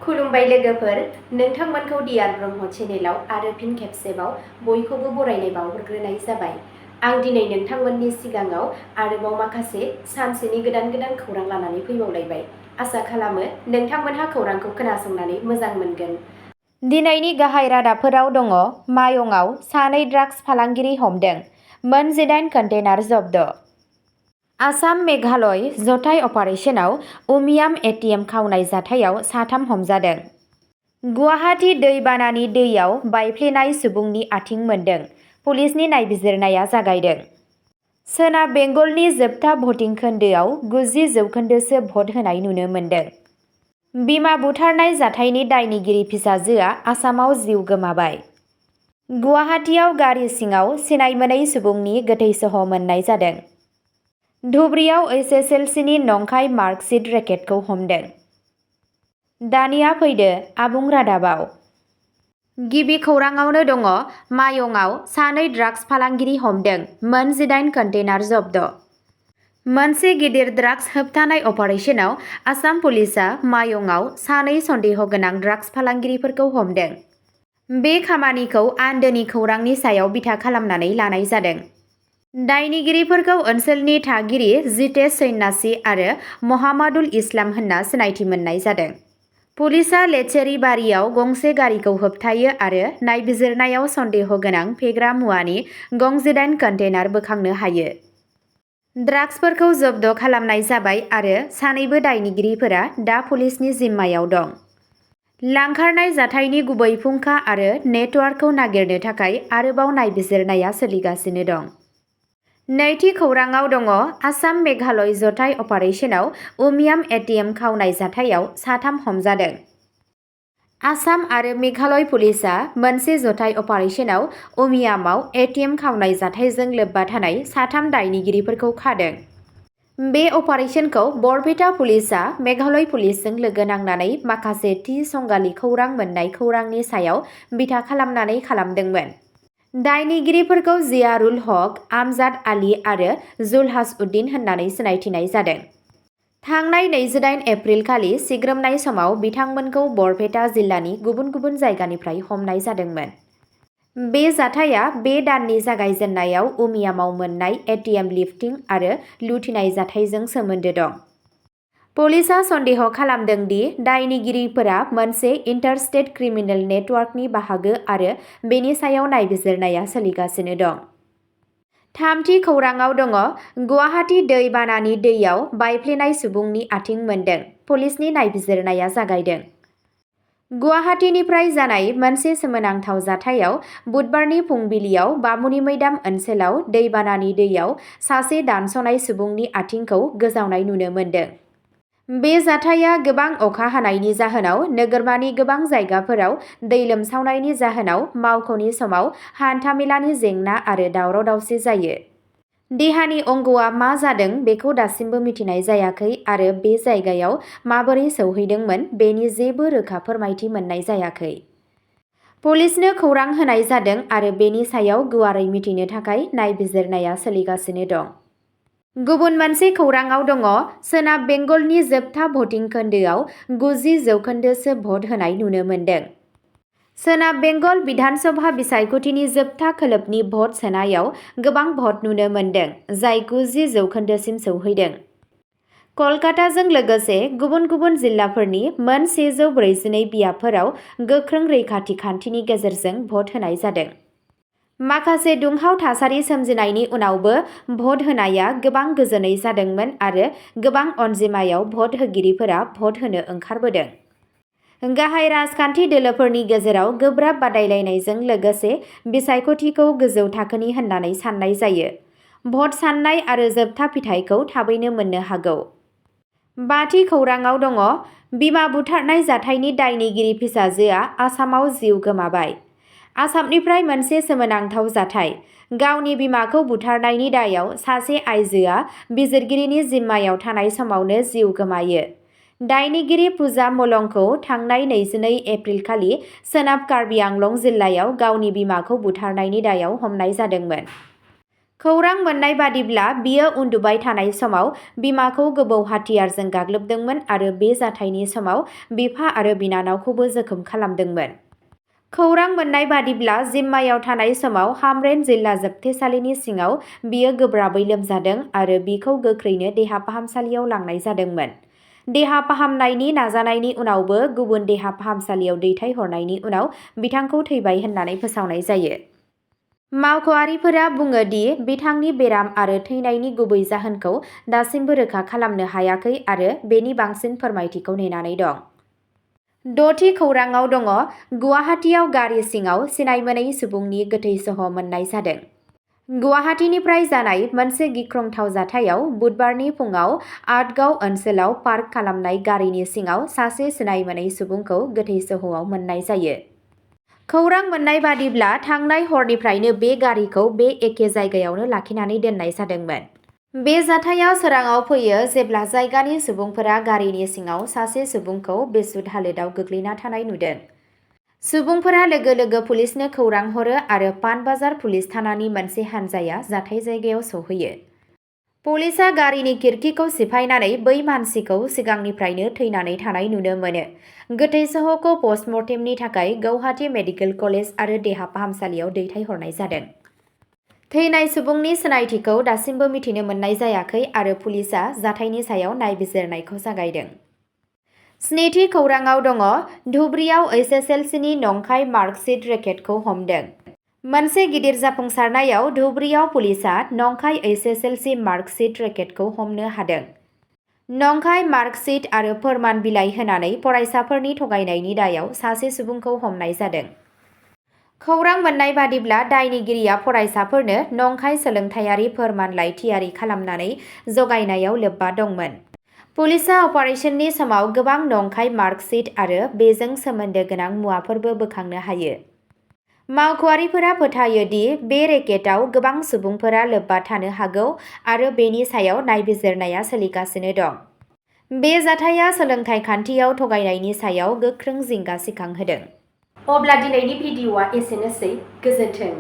खुलुमबाय लोगोफोर, नोंथांमोनखौ डियार ब्रह्म चेनेलाव आरो फिन खेबसेबाव बयखौबो बरायनाय बावहरग्रोनाय जाबाय। आं दिनै नोंथांमोननि सिगाङाव आरोबाव माखासे सानसेनि गोदान खौरां लानानै फैबावलायबाय। आसा खालामो नोंथांमोनहा खौरांखौ खोनासंनानै मोजां मोनगोन। दिनैनि गाहाय रादाबफोराव दङ मायंआव सानै ड्राग्स फालांगिरि हमदों, मोन 18 कन्टेनार जब्द। आसाम मेघालय जथाय अपारेशनाव उमियाम एटिएम खावनाय जाथायाव साथाम हमजादों। गुवाहाटी दैबानानि दैयाव बायफ्लेनाय सुबुंनि आथिं मोनदों, पुलिसनि नायबिजिरनाया जागायदों। सोनाब बेंगलनि जोबथा भटिं खोन्दोआव 90 जौखोन्दोसो भट होनाय नुनो मोन्दों। बिमा बुथारनाय जाथायनि दायनिगिरि फिसाजोआ आसामाव जिउ गोमाबाय। गुवाहाटीआव गारि सिङाव सिनायमोनै सुबुंनि गोथै सह मोननाय जादों। धुबरीआव एसएसएलसीनि नंखाय मार्कशीट रेकेटखौ हमदों। दानिया फैदो आबुं रादाबाव। गिबि खौराङावनो दङ मायंआव सानै ड्राग्स फालांगिरि हमदों, मोन 18 कन्टेनार जब्द। मोनसे गिदिर ड्राग्स होबथानाय अपारेशनाव आसाम पुलिसआ मायंआव सानै सन्देह गोनां ड्राग्स फालांगिरिफोरखौ हमदों। बे खामानिखौ आन्दोनि खौरांनि सायाव बिथा खालामनानै लानाय जादों। दायनिगिरिफोरखौ ओनसोलनि थागिरि जितेश सन्यासि आरो महामादुल इस्लाम होनना सिनायथि मोननाय जादों। पुलिसआ लेचेरीबारियाव गंसे गारिखौ होबथायो आरो नायबिजिरनायाव सन्देह गोनां फेग्रा मुवानि गं 18 कन्टेनार बोखांनो हायो। ड्राग्सफोरखौ जब्द खालामनाय जाबाय आरो सानैबो दायनिगिरिफोरा दा पुलिसनि जिम्मायाव दं। लांखारनाय जाथायनि गुबै फुंखा आरो नेटवार्कखौ नागिरनो थाखाय आरोबाव नायबिजिरनाया सोलिगासिनो दं। नैथि खौराङाव दङ आसाम मेघालय जथाय अपारेशनाव उमियाम एटिएम खावनाय जाथायाव साथाम हमजादों। आसाम आरो मेघालय पुलिसआ मोनसे जथाय अपारेशनाव उमियामाव एटिएम खावनाय जाथायजों लोब्बा थानाय साथाम दायनिगिरिफोरखौ खादों। बे अपारेशनखौ बरपेटा पुलिसआ मेघालय पुलिसजों लोगो नांनानै माखासे थि संगालि खौरां मोननाय खौरांनि सायाव बिथा खालामनानै खालामदोंमोन। दायनिगिरिफोरखौ जियारुल हक, आमजाद आली आरो जुलहास उद्दीन होननानै सिनायथिनाय जादों। थांनाय 28 एप्रिल खालि सिग्रोमनाय समाव बिथांमोनखौ बरपेटा जिल्लानि गुबुन जायगानिफ्राय हमनाय जादोंमोन। बे जाथाया बे दाननि जागायजेन्नायाव उमियामाव मोननाय एटिएम लिफ्टिं आरो लुथिनाय जाथायजों सोमोन्दो दं। पुलिसआ सन्देह खालामदों दि दायनिगिरिफोरा मोनसे इन्टारस्टेट क्रिमिनेल नेटवार्कनि बाहागो आरो बेनि सायाव नायबिजिरनाया सोलिगासिनो दं। थामथि खौराङाव दङ गुवाहाटी दै बानानि दैयाव बायफ्लेनाय सुबुंनि आथिं मोनदों, पुलिसनि नायबिजिरनाया जागायदों। गुवाहाटीनिफ्राय जानाय मोनसे सोमोनांथाव जाथायाव बुधबारनि फुंबिलियाव बामुनिमैदाम ओनसोलाव दैबानानि दैयाव सासे दानस'नाय सुबुंनि आथिंखौ गोजावनाय नुनो मोन्दों। बे जाथाया गोबां अखा हानायनि जाहोनाव नोगोरमानि गोबां जायगाफोराव दै लोमसावनायनि जाहोनाव मावख'नि समाव हान्थामेलानि जेंना आरो दावराव-दावसि जायो। देहानि अंगआ मा जादों बेखौ दासिमबो मिथिनाय जायाखै आरो बे जायगायाव माबोरै सौहैदोंमोन बेनि जेबो रोखा फोरमायथि मोननाय जायाखै। पुलिसनो खौरां होनाय जादों आरो बेनि सायाव गुवारै मिथिनो थाखाय नायबिजिरनाया सोलिगासिनो दं। गुबुन मोनसे खौराङाव दङ सोनाब बेंगलनि जोबथा भटिं खोन्दोआव 90 जौखोन्दोसो भट होनाय नुनो मोन्दों। सोनाब बेंगल बिधानसभा बिसायख'थिनि जोबथा खोलोबनि भट सोनायाव गोबां भट नुनो मोन्दों, जाय 90 जौखोन्दोसिम सौहैदों। कलकाताजों लोगोसे गुबुन जिल्लाफोरनि मोन 142 बियाबफोराव गोख्रों रैखाथि खान्थिनि गेजेरजों भट होनाय जादों। माखासे दुंहाव थासारि सोमजिनायनि उनावबो भट होनाया गोबां गोजोनै जादोंमोन आरो गोबां अनजिमायाव भट होगिरिफोरा भट होनो ओंखारबोदों। गाहाय राजखान्थि दोलोफोरनि गेजेराव गोब्राब बादायलायनायजों लोगोसे बिसायख'थिखौ गोजौ थाखोनि होननानै साननाय जायो। भट साननाय आरो जोबथा फिथायखौ थाबैनो मोननो हागौ। बाथि खौराङाव दङ बिमा बुथारनाय जाथायनि दायनिगिरि फिसाजोआ आसामाव जिउ गोमाबाय। आसामनिफ्राय मोनसे सोमोनांथाव जाथाय। गावनि बिमाखौ बुथारनायनि दायाव सासे आइजोआ बिजिरगिरिनि जिम्मायाव थानाय समावनो जिउ गोमायो। दायनिगिरि पुजा मलंखौ थांनाय 22 एप्रिल खालि सोनाब कार्बि आंलं जिल्लायाव गावनि बिमाखौ बुथारनायनि दायाव हमनाय जादोंमोन। खौरां मोननाय बादिब्ला बियो उन्दुबाय थानाय समाव बिमाखौ गोबौ हाथियारजों गाग्लोबदोंमोन आरो बे जाथायनि समाव बिफा आरो बिनानावखौबो जोखोम खालामदोंमोन। खौरां मोननाय बादिब्ला जिम्मायाव थानाय समाव हामरेन जिल्ला जोबथेसालिनि सिङाव बियो गोब्राबै लोमजादों आरो बिखौ गोख्रैनो देहा फाहामसालियाव लांनाय जादोंमोन। देहा फाहामनायनि नाजानायनि उनावबो गुबुन देहा फाहामसालियाव दैथायहरनायनि उनाव बिथांखौ थैबाय होननानै फोसावनाय जायो। मावख'आरिफोरा बुङो दि बिथांनि बेराम आरो थैनायनि गुबै जाहोनखौ दासिमबो रोखा खालामनो हायाखै आरो बेनि बांसिन फोरमायथिखौ नेनानै दं। द'थि खौराङाव दङ गुवाहाटीआव गारि सिङाव सिनायमोनै सुबुंनि गोथै सह' मोननाय जादों। गुवाहाटीनिफ्राय जानाय मोनसे गिख्रंथाव जाथायाव बुधबारनि फुङाव आटगाव ओनसोलाव पार्क खालामनाय गारिनि सिङाव सासे सिनायमोनै सुबुंखौ गोथै सह'आव मोननाय जायो। खौरां मोननाय बादिब्ला थांनाय हरनिफ्रायनो बे गारिखौ बे एखे जायगायावनो लाखिनानै दोननाय जादोंमोन। बे जाथाया सोराङाव फैयो जेब्ला जायगानि सुबुंफोरा गारिनि सिङाव सासे सुबुंखौ बेसुध हालोदाव गोग्लैना थानाय नुदों। सुबुंफोरा लोगो लोगो पुलिसनो खौरां हरो आरो पानबाजार पुलिस थानानि मोनसे हानजाया जाथाय जायगायाव सौहैयो। पुलिसआ गारिनि खिरखिखौ सिफायनानै बै मानसिखौ सिगांनिफ्रायनो थैनानै थानाय नुनो मोनो। गोथै सह'खौ पस्टमर्टेमनि थाखाय गौहाटी मेडिकेल कलेज आरो देहा फाहामसालियाव दैथायहरनाय जादों। थैनाय सुबुंनि सिनायथिखौ दासिमबो मिथिनो मोननाय जायाखै आरो पुलिसआ जाथायनि सायाव नायबिजिरनायखौ जागायदों। स्निथि खौराङाव दङ धुब्रीयाव एसएसएलसीनि नंखाय मार्कशीट रेकेटखौ हमदों। मोनसे गिदिर जाफुंसारनायाव धुब्रीयाव पुलिसआ नंखाय एसएसएलसी मार्कशीट रेकेटखौ हमनो हादों। नंखाय मार्कशीट आरो फोरमान बिलाइ होनानै फरायसाफोरनि थगायनायनि दायाव सासे सुबुंखौ हमनाय जादों। खौरां मोननाय बादिब्ला दायनिगिरिया फरायसाफोरनो नंखाय सोलोंथायारि फोरमानलाइ थियारि खालामनानै जगायनायाव लोब्बा दंमोन। पुलिसआ अपारेशननि समाव गोबां नंखाय मार्कशीट आरो बेजों सोमोन्दो गोनां मुवाफोरबो बोखांनो हायो। मावख'आरिफोरा फोथायो दि बे रेकेटआव गोबां सुबुंफोरा लोब्बा थानो हागौ आरो बेनि सायाव नायबिजिरनाया सोलिगासिनो दं। बे जाथाया सोलोंथाइ खान्थियाव थगायनायनि सायाव गोख्रों जिंगा सिखांहोदों। अब्ला दिनैनि भिडिअ'आ एसेनोसै। गोजोन्थों।